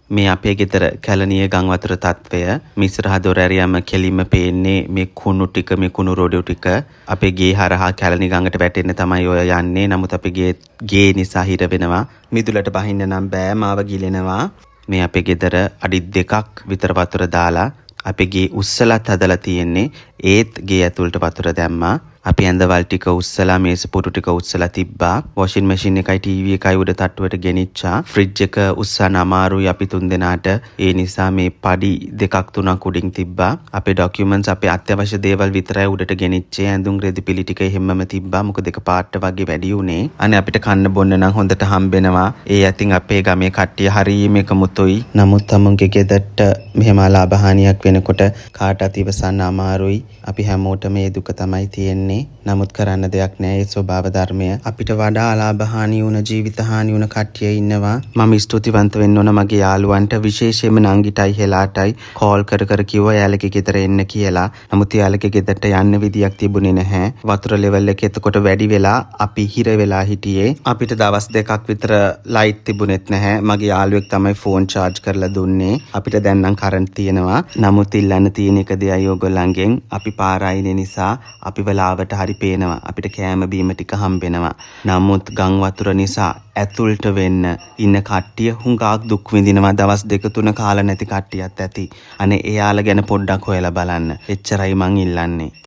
මේ අපේ ගෙදර කැලණිය ගං වතුර තත්ත්වය. මේ ඉස්සරහා දොර ඇරියම කෙලින්ම පේන්නේ මේ කුණු ටික, මේ කුණු රොඩු ටික. අපේ ගේ හරහා කැලණි ගඟට වැටෙන්න තමයි ඔය යන්නේ. නමුත් අපේ ගේ ගේ නිසා හිර වෙනවා. මිදුලට බහින්න නම් බෑ, මාව ගිලෙනවා. මේ අපේ ගෙදර අඩි 2ක් විතර වතුර දාලා අපේ ගේ උස්සලත් හදලා තියෙන්නේ. ඒත් ගේ ඇතුළට වතුර දැම්මා. අපි ඇඳවල් ටික උස්සලා, මේස පුටු ටික උස්සලා තිබ්බා. වොෂින් මැෂින් එකයි ටීවී එකයි උඩ තට්ටුවට ගෙනිච්චා. ෆ්‍රිජ් එක උස්සන්න අමාරුයි අපි තුන්දෙනාට. ඒ නිසා මේ පඩි දෙකක් තුනක් උඩින් තිබ්බා. අපේ ඩොකියුමන්ට්ස්, අපේ අත්‍යවශ්‍ය දේවල් විතරයි උඩට ගෙනිච්චේ. ඇඳුම් රෙදි පිළි ටික එහෙම්මම තිබ්බා. මොකද එක පාට වගේ වැඩි වුණේ. අනේ අපිට කන්න බොන්න නම් හොඳට හම්බෙනවා. ඒ අතින් අපේ ගමේ කට්ටිය හරීම එකමුතුයි. නමුත් තමුන්ගේ ගෙදරට මෙහෙම අලාභ හානියක් වෙනකොට කාටත් ඉවසන්න අමාරුයි. අපි හැමෝටම මේ දුක තමයි තියෙන්නේ. නමුත් කරන්න දෙයක් නෑ, ඒ ස්වභාව ධර්මය. අපිට වඩා අලාභ හානි වුණ, ජීවිත හානි වුණ කට්ටිය ඉන්නවා. මම ස්තුතිවන්ත වෙන්න ඕන මගේ යාළුවන්ට, විශේෂයෙන්ම නංගිටයි හෙලාටයි. කෝල් කර කර කිව්වා එයාලගේ ගෙදර එන්න කියලා. නමුත් එයාලගේ ගෙදරට යන්න විදියක් තිබුණේ නැහැ. වතුර ලෙවල් එක එතකොට වැඩි වෙලා අපි හිර වෙලා හිටියේ. අපිට දවස් 2ක් විතර ලයිට් තිබුණෙත් නැහැ. මගේ යාළුවෙක් තමයි ෆෝන් චාර්ජ් කරලා දුන්නේ. අපිට දැන් නම් කරන්ට් තියෙනවා. නමුත් ඉල්ලන්න තියෙන එක දෙයයි ඕගොල්ලන්ගෙන්, අපි පාර අයිනේ නිසා අපි වෙලාවට හරි පේනවා. අපිට කෑම බීම ටික හම්බෙනවා. නමුත් ගං වතුර නිසා ඇතුල්ට වෙන්න ඉන්න කට්ටිය හුඟක් දුක් විඳිනවා. දවස් දෙක තුන කාලා නැති කට්ටියත් ඇති. අනේ එයාලා ගැන පොඩ්ඩක් හොයලා බලන්න. එච්චරයි මං ඉල්ලන්නේ.